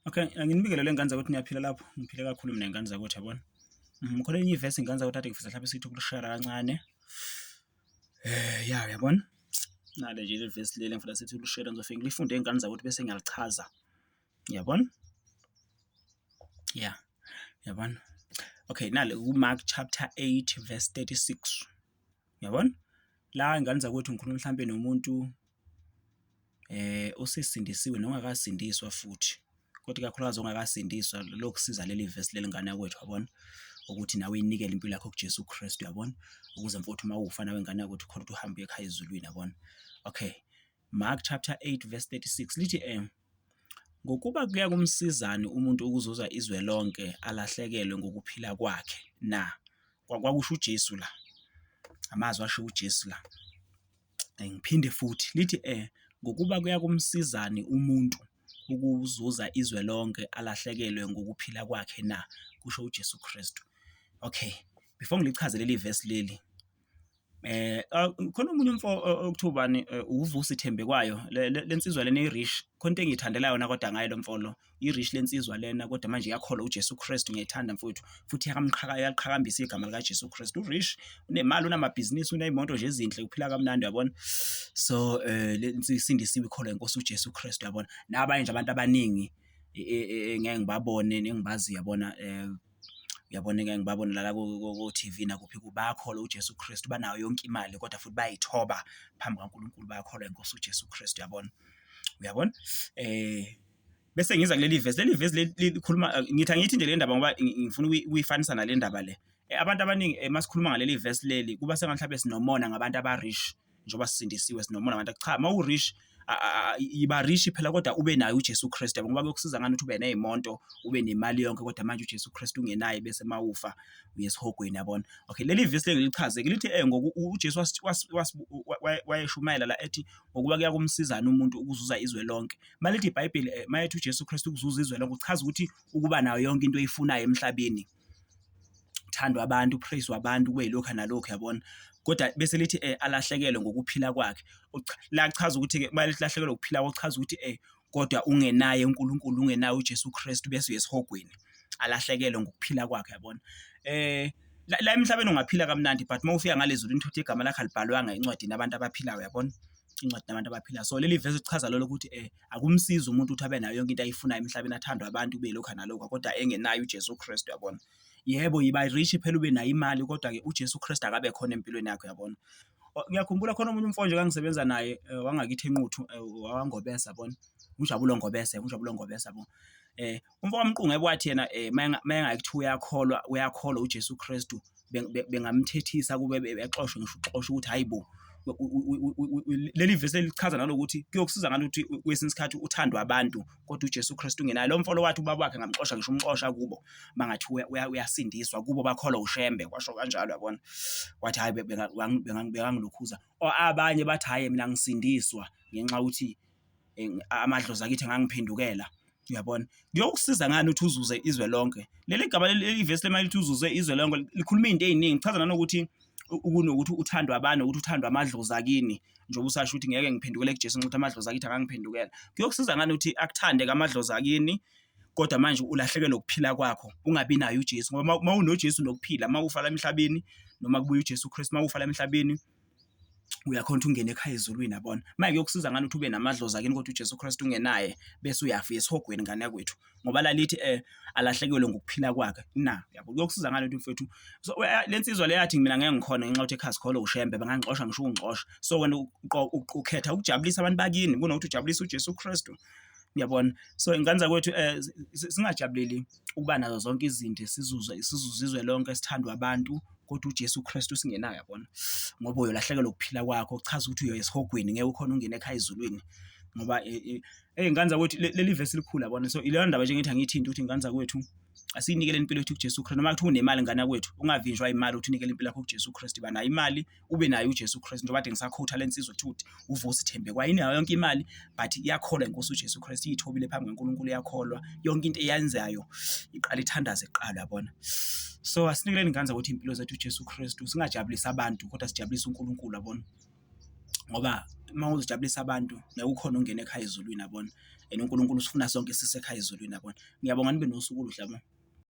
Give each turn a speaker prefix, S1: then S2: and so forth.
S1: Okay, anginibingelele ngane zakwethu niyaphila lapho? Ngiphile kakhulu mina ngane zakwethu yabona. Khona enye ivesi ngane zakwethu ade ngifisa mhlawumbe sithi ukulishera kancane. Ya uyabona? Nale nje leli vesi leli engifuna sithi ulishera ngizofike ngilifunde ngane zakwethu bese ngiyalichaza. Uyabona? Ya, uyabona? Okay, nale ku-Mark chapter 8 verse 36. Uyabona? La ngane zakwethu ngikhuluma mhlampe nomuntu osesindisiwe nongakasindiswa futhi, kodwa ikakhulukazi ongakasindiswa lokusiza leli vesi leli ngane yakwethu, yabona? Ukuthi nawe uyinikele impilo yakho kuJesu Kristu, uyabona? Ukuze mfowethu uma ufa nawe ngane yakwethu ukhone ukuthi uhambe uye ekhaya ezulwini, yabona? Okay, Mark chapter 8 verse 36 lithi ngokuba kuya kumsizani umuntu ukuzuza izwe lonke alahlekelwe ngokuphila kwakhe na? Kwakusho uJesu la, amazwi ashiwo uJesu la. Ngiphinde futhi lithi ngokuba kuya kumsizani umuntu ukuzuza izwe lonke alahlekelwe ngokuphila kwakhe na? Kusho uJesu Kristu. Okay, before ngilichaze leli vesi leli khona omunye umfo okuthiwa ubani uVusi Thembekwayo le nsizwa lena i-rich, khona into engiyithandela yona kodwa ngaye lo mfo lo, i-rich le nsizwa lena kodwa manje iyakholwa uJesu Kristu ngiyayithanda mfowethu, futhi iyaliqhakambisa igama likaJesu Kristu. U-rich, unemali, unamabhizinisi, uney'moto nje ezinhle, uphila kamnandi uyabona. So le isindisiwe ikholwa iNkosi uJesu Kristu uyabona. Nabanye nje abantu abaningi engeke ngibabone nengibaziyo yabona uyabona engeke ngibabone lana ko-T_V nakuphi bayakholwa uJesu Kristu, banayo yonke imali kodwa futhi bayayithoba phambi kukaNkulunkulu, bayakholwa iNkosi uJesu Kristu uyabona, uyabona. Bese ngiza kuleli vesi, leli vesi likhuluma ngithi angithi nje le ndaba ngoba ngifuna ukuyifanisa nale ndaba le. Abantu abaningi masikhuluma ngaleli vesi leli kuba sengathi mhlampe sinomona ngabantu aba-rich njengoba sisindisiwe sinomona ngabantu. Cha, uma u-rich yiba rich phela kodwa ube naye uJesu Kristu yabo, ngoba kuyokusiza ngani ukuthi ube ney'moto ube nemali yonke kodwa manje uJesu Kristu ungenaye bese uma ufa uya esihogweni yabona. Okay, leli vesi leli ngilichaze-ke lithi uJesu wayeshumayela la ethi ngokuba kuyakumsizani umuntu ukuzuza izwe lonke. Malithi iBhayibheli mayethi uJesu Kristu ukuzuza izwe lonke uchaza ukuthi ukuba nayo yonke into oyifunayo emhlabeni. Uthandwa abantu, upraise abantu, kube yilokhu nalokhu yabona. Kodwa bese lithi alahlekelwe ngokuphila kwakhe. Lachaza ukuthi-ke uma lithi lahlekelwe ukuphila kuchaza ukuthi kodwa ungenaye uNkulunkulu, ungenaye uJesu Kristu bese uya esihogweni. Alahlekelwe ngokuphila kwakhe yabona. La emhlabeni ungaphila kamnandi but uma ufika ngale ezulwini uthole ukuthi igama lakho alibhalwanga encwadini yabantu abaphilayo yabona. Incwadi yabantu abaphilayo. So leli vesi lichaza lolo ukuthi akumsizi umuntu ukuthi abe nayo yonke into ayifunayo emhlabeni, athandwe abantu kube yilokhu nalokhu kodwa engenayo uJesu Kristu uyabona. Yebo, yiba rich phela ube nayo imali kodwa-ke uJesu Kristu akabe khona empilweni yakho uyabona. Ngiyakhumbula khona omunye umfo nje engangisebenza naye wangakithi eNquthu wakwaNgobese yabona, uNjabulo Ngobese, uNjabulo Ngobese yabo. Umfo kaMqungu wathi yena uma engakuthiwa uyakholwa, uyakholwa uJesu Kristu bengamthethisa kube bexoshwe ngisho ukuxoshwa ukuthi hhayi bo leli vesi lichaza nalokuthi kuyokusiza ngani ukuthi kwesinye isikhathi uthandwe abantu kodwa uJesu Kristu ungenaye. Lo mfo lo wathi ubaba wakhe engamxosha ngisho umxosha kubo uma ngathiwa uyasindiswa kubo bakholwa uShembe, washo kanjalo yabona. Wathi hhayi bengangilokhuza. Abanye bathi hhayi mina ngisindiswa ngenxa yokuthi amadlozi akithi angangiphendukela, uyabona. Kuyokusiza ngani ukuthi uzuze izwe lonke? Leli gama leli ivesi lemali lithi uzuze izwe lonke likhuluma izinto ey'ningi, lichaza nanokuthi kunokuthi uthandwe abantu, nokuthi uthandwe amadlozi akini, njengoba usasho ukuthi ngeke ngiphendukele kuJesu ngenxa yokuthi amadlozi akithi akangiphendukela. Kuyokusiza ngani ukuthi akuthande-ke amadlozi akini kodwa manje ulahlekelwe ukuphila kwakho, ungabi naye uJesu ngoba uma unoJesu unokuphila, uma ufa la emhlabeni noma kubuya uJesu Kristu, uma ufa la emhlabeni uyakhona ukuthi ungene ekhaya ezulwini yabona. Manje kuyokusiza ngani ukuthi ube namadlozi akini kodwa uJesu Kristu ungenaye bese uyafa uya esihogweni ngane yakwethu ngoba lalithi alahlekelwe ngokuphila kwakhe na yabo. Kuyokusiza ngani ukuthi mfethu so le nsizwa le yathi mina ngeke ngikhona ngenxa yokuthi ekhaya sikholwa uShembe bangangixosha ngisho ukungixosha. So wena ukhetha ukujabulisa abantu bakini kunokuthi ujabulise uJesu Kristu. Uyabona? So ingane zakwethu singajabuleli ukuba nazo zonke izinto sizuze sizuze izwe lonke sithandwe abantu kodwa uJesu Kristu singenaye yabona, ngoba uyolahlekelwa ukuphila kwakho kuchaza ukuthi uyoya esihogweni ngeke ukhone ukungena ekhaya ezulwini ngoba eyi ngane zakwethu leli vesi likhulu yabona. So ileyo ndaba nje ngithi angiyithinti ukuthi ngane zakwethu asiyinikeleni impilo yethu kuJesu Kristu noma kuthiwa unemali ngane yakwethu ungavinjwa imali ukuthi unikele impilo yakho kuJesu Kristu, iba nayo imali ube nayo uJesu Kristu njengoba kade ngisakhotha le nsizwa kuthiwa ukuthi uVusi Thembekwa inayo yonke imali but iyakholwa inkosi uJesu Kristu iyithobile phambi kaNkulunkulu iyakholwa yonke into eyenzayo iqala ithandaze kuqala yabona. So asinikeleni ingane zakwethu iy'mpilo zethu uJesu Kristu singajabulisi abantu kodwa sijabulise uNkulunkulu yabona, ngoba Uma uzojabulisa abantu ngeke ukhone ukungena ekhaya ezulwini, yabona. And uNkulunkulu usifuna sonke sisekhaya ezulwini, yabona. Ngiyabonga, nibe nosuku oluhle, yabo.